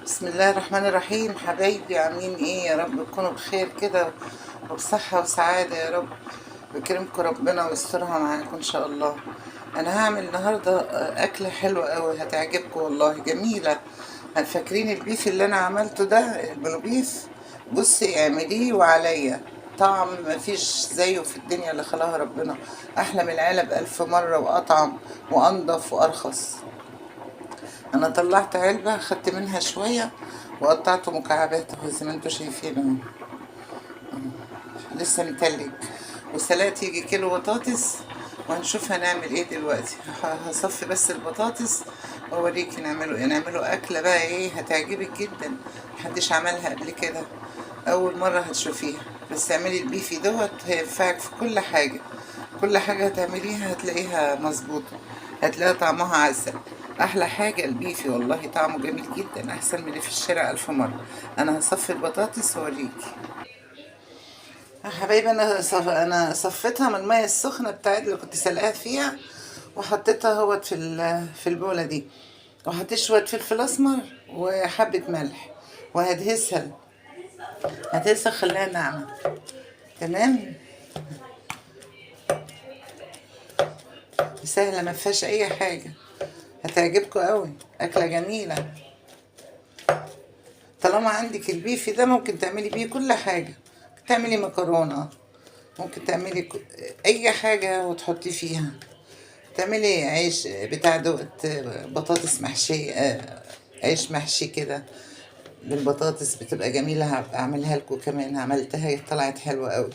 بسم الله الرحمن الرحيم. حبايبي عاملين ايه؟ يا رب تكونوا بخير كده وبصحة وسعادة يا رب، ويكرمكم ربنا ويسترها معاكم ان شاء الله. انا هعمل النهاردة اكلة حلوة قوي هتعجبكم والله، جميلة. فاكرين البيف اللي انا عملته ده، ال blue beef؟ بصي اعمليه وعليا، طعم مفيش زيه في الدنيا اللي خلاها ربنا، احلى من العلب الف مرة، واطعم وانضف وارخص. انا طلعت علبة خدت منها شوية وقطعته مكعبات اهو زي ما انتوا شايفين اهو، لسه متلج. وسلقت يجي كيلو بطاطس، وهنشوف هنعمل ايه دلوقتي. هصفي بس البطاطس واوريكي نعمله ايه. نعمله اكلة بقى ايه هتعجبك جدا، محدش عملها قبل كده، اول مرة هتشوفيها. بس اعملي البيفي دوت هينفعك في كل حاجة، كل حاجة هتعمليها هتلاقيها مظبوطة، هتلاقيها طعمها عسل. احلى حاجة البيفي والله طعمه جميل جدا، احسن من اللي في الشارع الف مرة. انا هصفي البطاطس واوريكي يا حبايبي. انا صفيتها من المية السخنة بتاعت اللي كنت سلقاها فيها، وحطيتها اهوت في البوله دي، وحطيت شوية فلفل اسمر وحبه ملح، وهدهسها هدهسها خليها ناعمة. تمام، سهلة ما فيهاش اي حاجة، هتعجبكم قوي، اكله جميلة. طالما عندك البيفي ده ممكن تعملي بيه كل حاجة، ممكن تعملي مكرونه، ممكن تعملي اي حاجة وتحطي فيها، تعملي عيش بتاع دوت، بطاطس محشيه، عيش محشي كده بالبطاطس، بتبقى جميلة. هبقى اعملها لكم كمان، عملتها طلعت حلوة قوي.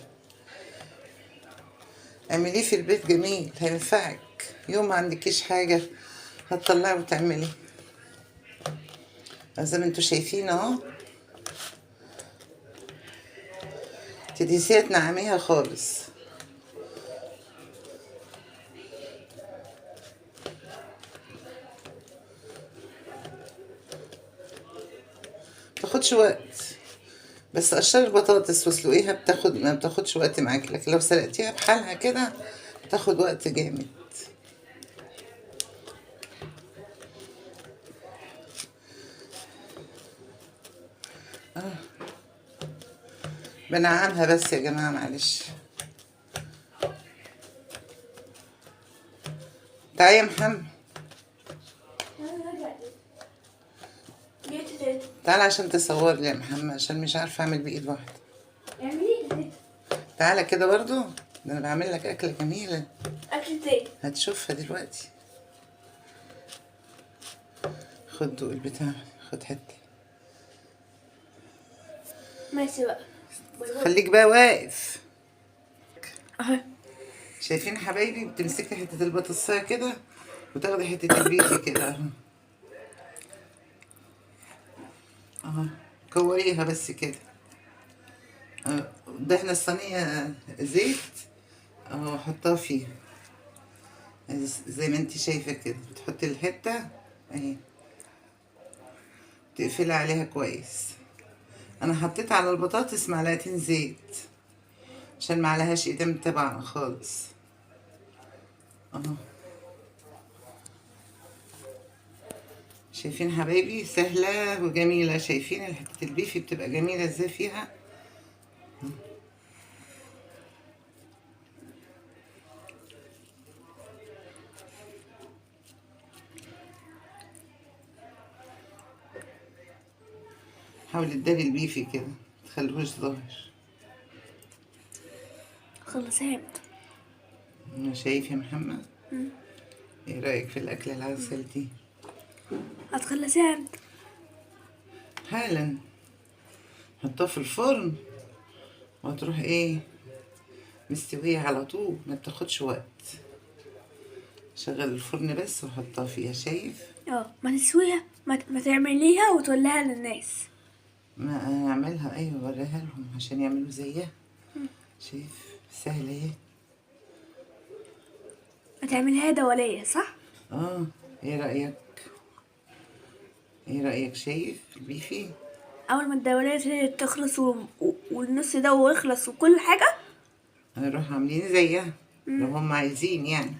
اعمليه في البيت جميل، هينفعك يوم ما عندكيش حاجة هتطلعي وتعملي زي ما انتوا شايفين اهو. تدهسيها تنعميها خالص. تاخدش وقت، بس قشري البطاطس واسلقيها ما بتاخدش وقت معاكي، لكن لو سلقتيها بحالها كده بتاخد وقت جامد. بنعمها بس يا جماعة معلش. تعالي يا محمد، تعالى عشان تصور لي يا محمد، عشان مش عارفة اعمل بايد واحدة. تعالى كده برضو، ده انا بعمل لك اكلة جميلة. اكلة ايه؟ هتشوفها دلوقتي. خد دوق البتاع، خد حتة. ماشي بقى، خليك بقى واقف اهو. شايفين حبايبي؟ بتمسكي حتة البطاطساية كده وتاخدي حتة البيفي كده اهو اهو، كوريها بس كده. دهنة الصينية زيت اهو، حطها فيها زي ما انت شايفة كده. بتحطي الحتة اهي، تقفلي عليها كويس. انا حطيت على البطاطس معلقتين زيت عشان ما عليهاش ايدام تبع خالص اهو. شايفين حبايبي؟ سهلة وجميلة. شايفين حتة البيفي بتبقى جميلة ازاي فيها؟ حاولي تداري البيفي كده، متخليهوش ظاهر. خلصها امتى؟ انا شايف يا محمد. ايه رأيك في الأكلة العسل دي؟ هتخلصيها امتى؟ حالا حطها في الفرن وهتروح ايه مستوية على طول، ما بتاخدش وقت. شغل الفرن بس وحطها فيها. شايف؟ ما تسويها، ما تعمليها وتوليها للناس. ما انا اعملها، ايوه اوريها لهم عشان يعملوا زيها. شايف؟ سهلة اهي. ما تعمليها دولية صح؟ ايه رأيك؟ ايه رأيك؟ شايف البيفي؟ اول ما الدولية تخلص والنص ده ويخلص وكل حاجة هنروح عاملين زيها لو هم عايزين يعني،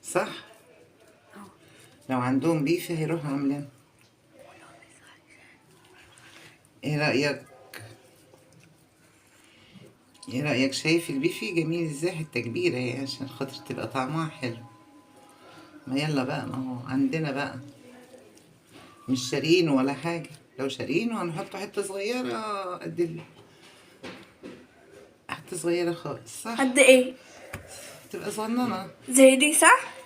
صح؟ لو عندهم بيفي هيروحوا عاملين. ايه رأيك؟ ايه رأيك؟ شايف البيفي جميل ازاي؟ حتة كبيرة هي عشان خاطر تبقى طعمها حلو. ما يلا بقى، ما هو عندنا بقى، مش شاريينه ولا حاجة. لو شاريينه هنحطه حتة صغيرة قد حتة صغيرة خالص، صح؟ قد ايه؟ تبقى صغننة زي دي صح؟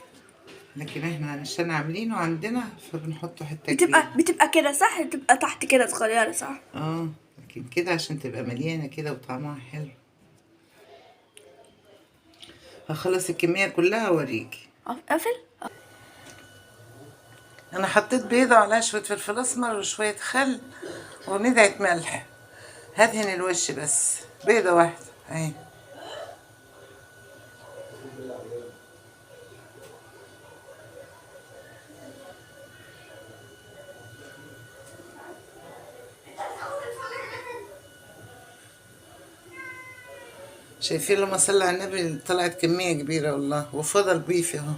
لكن احنا عشان عاملينه عندنا فبنحطه حتة كبيرة. بتبقى كده صح؟ بتبقى تحت كده صغيرة صح؟ اه، لكن كده عشان تبقى مليانة كده وطعمها حلو. هخلص الكمية كلها اوريكي. اقفل. انا حطيت بيضة عليها شوية فلفل اسمر وشوية خل وندعة ملح. هدهن الوش بس، بيضة واحدة اهي. شايفين لما صلى على النبي طلعت كمية كبيرة والله، وفضل بيف اهو،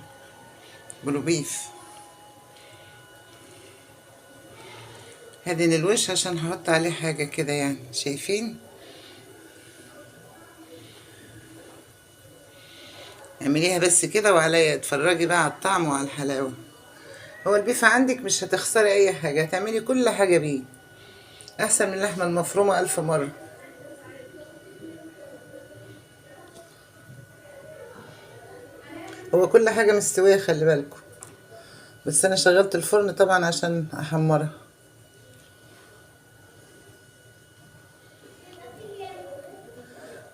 بلو بيف. هدهن الوش عشان هحط عليه حاجة كده يعني، شايفين؟ اعمليها بس كده وعليا، اتفرجي بقى على الطعم وعلى الحلاوة. هو البيف عندك مش هتخسري اي حاجة، هتعملي كل حاجة بيه، احسن من اللحمة المفرومة 1000 مرة. هو كل حاجة مستوية خلي بالكم، بس انا شغلت الفرن طبعا عشان احمرها.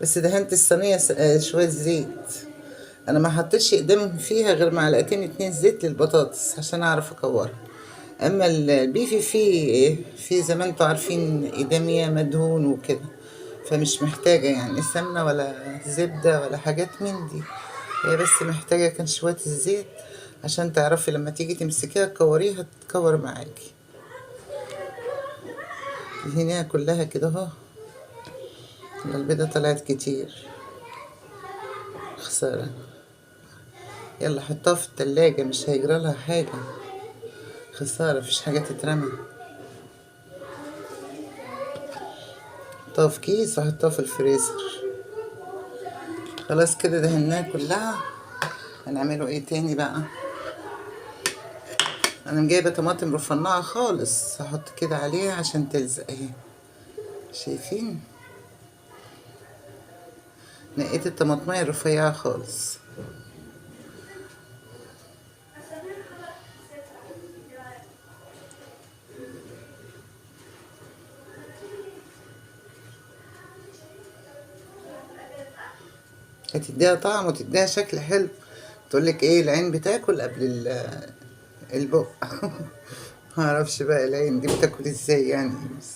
بس دهنت الصينية شوية زيت، انا ما حطيتش قدام فيها غير معلقتين 2 زيت للبطاطس عشان اعرف اكورها. اما البيفي فيه زي ما انتوا عارفين ادامية مدهون وكده، فمش محتاجة يعني سمنة ولا زبدة ولا حاجات من دي، هي بس محتاجة كان شوية الزيت عشان تعرفي لما تيجي تمسكيها تكوريها تتكور معاكي. دهنيها كلها كده اهو. البيضة طلعت كتير، خسارة. يلا حطها في التلاجة مش هيجرى لها حاجة، خسارة مفيش حاجة تترمى. حطها في كيس وحطها في الفريزر. خلاص كده دهناها كلها. هنعمله ايه تاني بقى؟ انا جايبه طماطم رفنعه خالص، هحط كده عليها عشان تلزق اهي. شايفين؟ نقيت الطماطمية الرفيعة خالص. هتديها طعم وتديها شكل حلو. تقولك ايه، العين بتاكل قبل البق. معرفش بقى العين دي بتاكل ازاي يعني، بس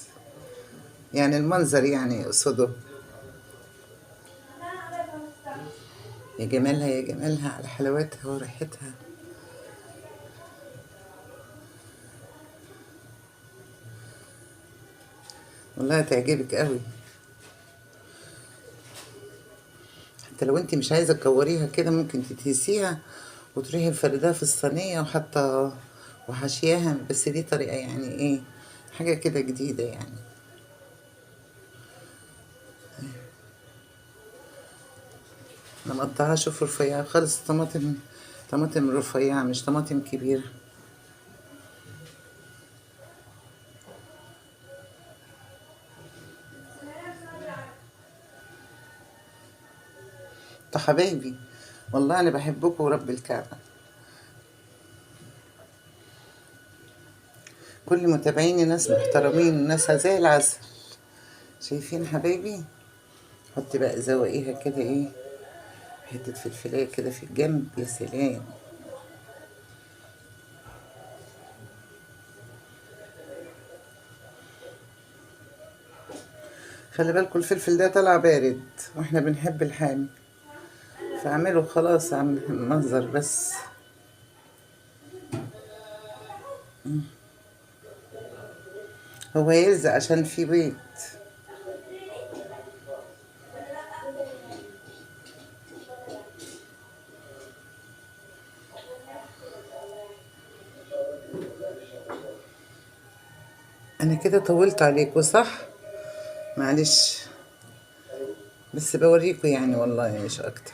يعني المنظر يعني يقصده. يا جمالها يا جمالها على حلاوتها وريحتها. والله هتعجبك قوي. حتى لو انت مش عايزه تكوريها كده ممكن تتهسيها وتروحي مفرداها في الصينيه وحاطه وحشياها، بس دي طريقه يعني ايه، حاجه كده جديده يعني. انا مقطعها شوف رفيعه خالص، طماطم رفيعه مش طماطم كبيره. طب حبايبي والله انا بحبكم ورب الكعبه، كل متابعيني ناس محترمين، ناس زي العسل. شايفين حبايبي؟ حطي بقى زواقيها كده ايه، حته فلفلايه كده في الجنب، يا سلام. خلي بالكم الفلفل ده طلع بارد واحنا بنحب الحامي، فاعمله خلاص عم منظر بس. هو يلزق عشان في بيض. انا كده طولت عليكم صح؟ معلش، بس بوريكم يعني والله مش اكتر،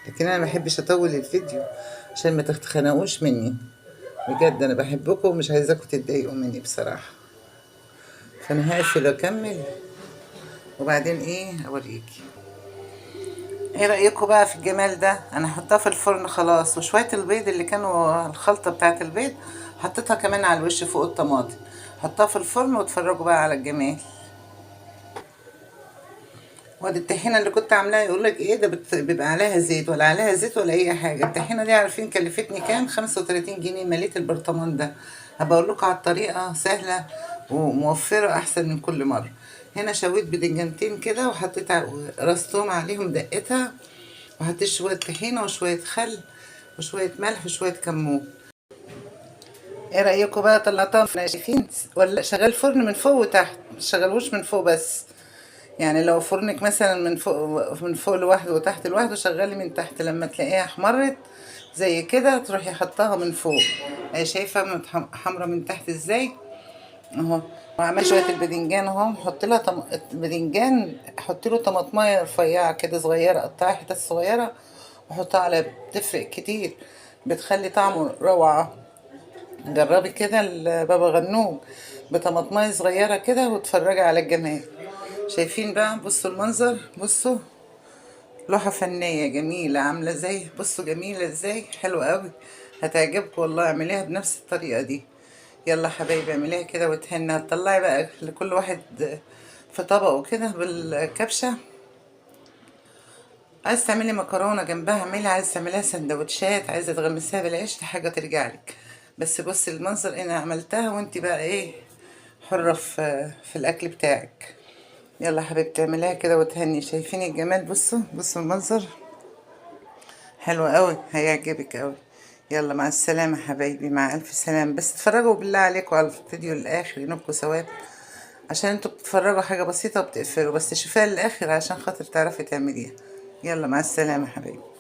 لكن انا ما بحبش اطول الفيديو عشان ما تتخنقوش مني. بجد انا بحبكم ومش عايزاكم تتضايقوا مني بصراحة. فانا هقفل واكمل وبعدين ايه اوريكي. ايه رأيكم بقى في الجمال ده؟ انا حطاه في الفرن خلاص، وشوية البيض اللي كانوا الخلطة بتاعت البيض حطيتها كمان على الوش فوق الطماطم. حطها في الفرن واتفرجوا بقى على الجمال. وادي الطحينة اللي كنت عاملاها، يقولك ايه ده بيبقى عليها زيت ولا عليها زيت ولا اي حاجة. الطحينة دي عارفين كلفتني كام؟ 35 جنيه مليت البرطمان ده. هبقى اقول لكم على الطريقة، سهلة وموفرة احسن من كل مرة. هنا شويت بدنجانتين كده وحطيت راس توم عليهم دقتها، وحطيت شوية طحينة وشوية خل وشوية ملح وشوية كمون. ايه رأيكم بقى؟ طلعتها شايفين ولا شغال فرن من فوق وتحت، ما تشغلوش من فوق بس. يعني لو فرنك مثلا من فوق لوحده وتحت لوحده، شغلي من تحت. لما تلاقيها احمرت زي كده تروحي حطاها من فوق. اهي شايفه حمرا من تحت ازاي اهو. وعملت شوية الباذنجان اهو، حط لها الباذنجان، حط له طماطمايه رفيعة كده صغيرة، قطعيها حتت صغيرة وحطها على، بتفرق كتير، بتخلي طعمه روعه. جربي كده البابا غنوج بطماطمايه صغيرة كده واتفرجي على الجمال. شايفين بقى؟ بصوا المنظر، بصوا لوحة فنية جميلة عاملة ازاي، بصوا جميلة ازاي، حلوة قوي، هتعجبكم والله. اعمليها بنفس الطريقة دي. يلا حبايبي اعمليها كده وتهنى. هتطلعي بقى لكل واحد في طبقه كده بالكبشة. عايز تعملي مكرونة جنبها اعملي، عايز تعمليها سندوتشات، عايزة تغمسيها بالعيش، دي حاجة ترجع لك. بس بصي المنظر انا عملتها، وانتي بقى ايه حرة في الاكل بتاعك. يلا حبيبتي اعمليها كده وتهني. شايفين الجمال؟ بصوا بصوا المنظر حلو قوي، هيعجبك قوي. يلا مع السلامة حبايبي، مع ألف سلامة. بس اتفرجوا بالله عليكم على الفيديو للآخر، ينوبكوا ثواب، عشان انتوا بتتفرجوا حاجة بسيطة وبتقفلوا، بس شوفيها للآخر عشان خاطر تعرفي تعمليها. يلا مع السلامة حبايبي.